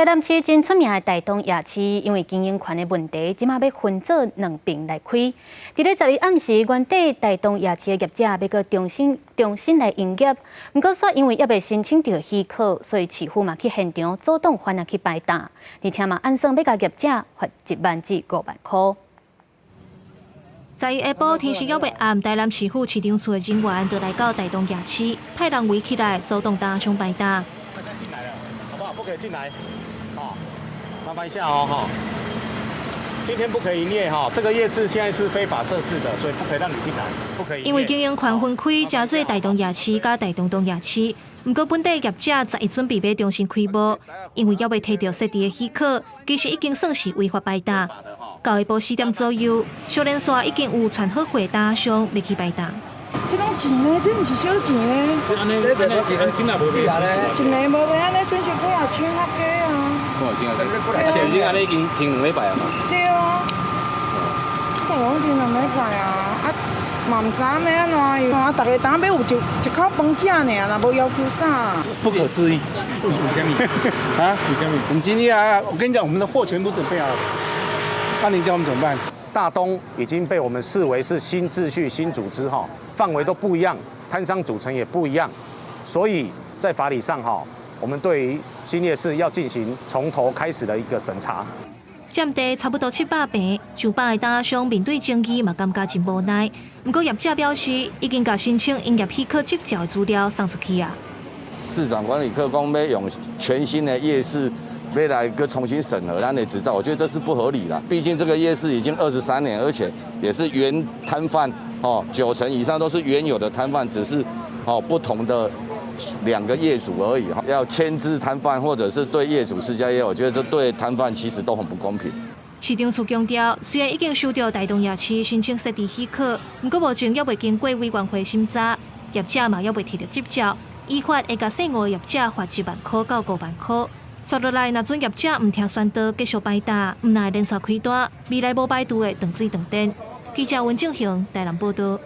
台南市真出名的大東夜市，因為經營權的問題，這馬欲分做兩爿來開。佇咧11暗時，原底大東夜市的業者欲閣重新重新來營業，毋過煞因為猶未申請著許可，所以市府嘛去現場阻擋販仔去擺檔，而且嘛按算欲共業者罰1萬至5萬箍。11下晡天時猶未暗，台南市府市長處的人員就來到大東夜市，派人圍起來阻擋攤商擺檔。大家進來了，好不好？不可以進來，好，麻煩一下哦，哈。今天不可以營業哈，這個夜市現在是非法設置的，所以不可以讓你進來，不可以。因為經營權分開，成做大東夜市佮大東東夜市。毋過本地業者十一準備欲重新開幕，因為猶未提著設置的許可，其實已經算是違法擺檔。到下晡4點左右，小連線已經有傳好貨攤商欲去擺檔。這攏錢呢？這毋是小錢呢。一暝無賣按呢，損失幾仔千較低啊。對啊，按呢已經停兩禮拜啊嘛。對啊，大講停兩禮拜啊，啊嘛毋知影欲按怎樣啊，逐家當欲有一一口飯食爾，若無要求啥。不可思議。為啥物？啊？為啥物？我們今天啊，我跟你講，我們的貨全部準備好了，那你叫我們怎麼辦？大東已經被我們視為是新秩序、新組織哈，範圍都不一樣，攤商組成也不一樣，所以在法理上哈，我們對於新夜市要進行從頭開始的一個審查。佔地差不多700坪，上百个攤商面對爭議嘛，感覺真無奈。毋過業者表示，已經共申請營業許可執照資料送出去啊。市場管理科講欲用全新的夜市，欲來閣重新審核咱的執照，我覺得這是不合理的。畢竟這個夜市已經23年，而且也是原攤販哦，9成以上都是原有的攤販，只是哦不同的兩個業主而已。要牽制攤販，或者是對業主施加壓，我覺得這對攤販其實都很不公平。市長處強調，雖然已經收到大東夜市申請設置許可，毋過目前猶未經過委員會審查，業者嘛猶未提著執照，依法會共細五个業者罰1萬箍到5萬箍。紲落來，若準業者毋聽宣導，繼續擺檔，毋但會連續開單，未來無排除會斷水斷電。記者溫正雄台南報導。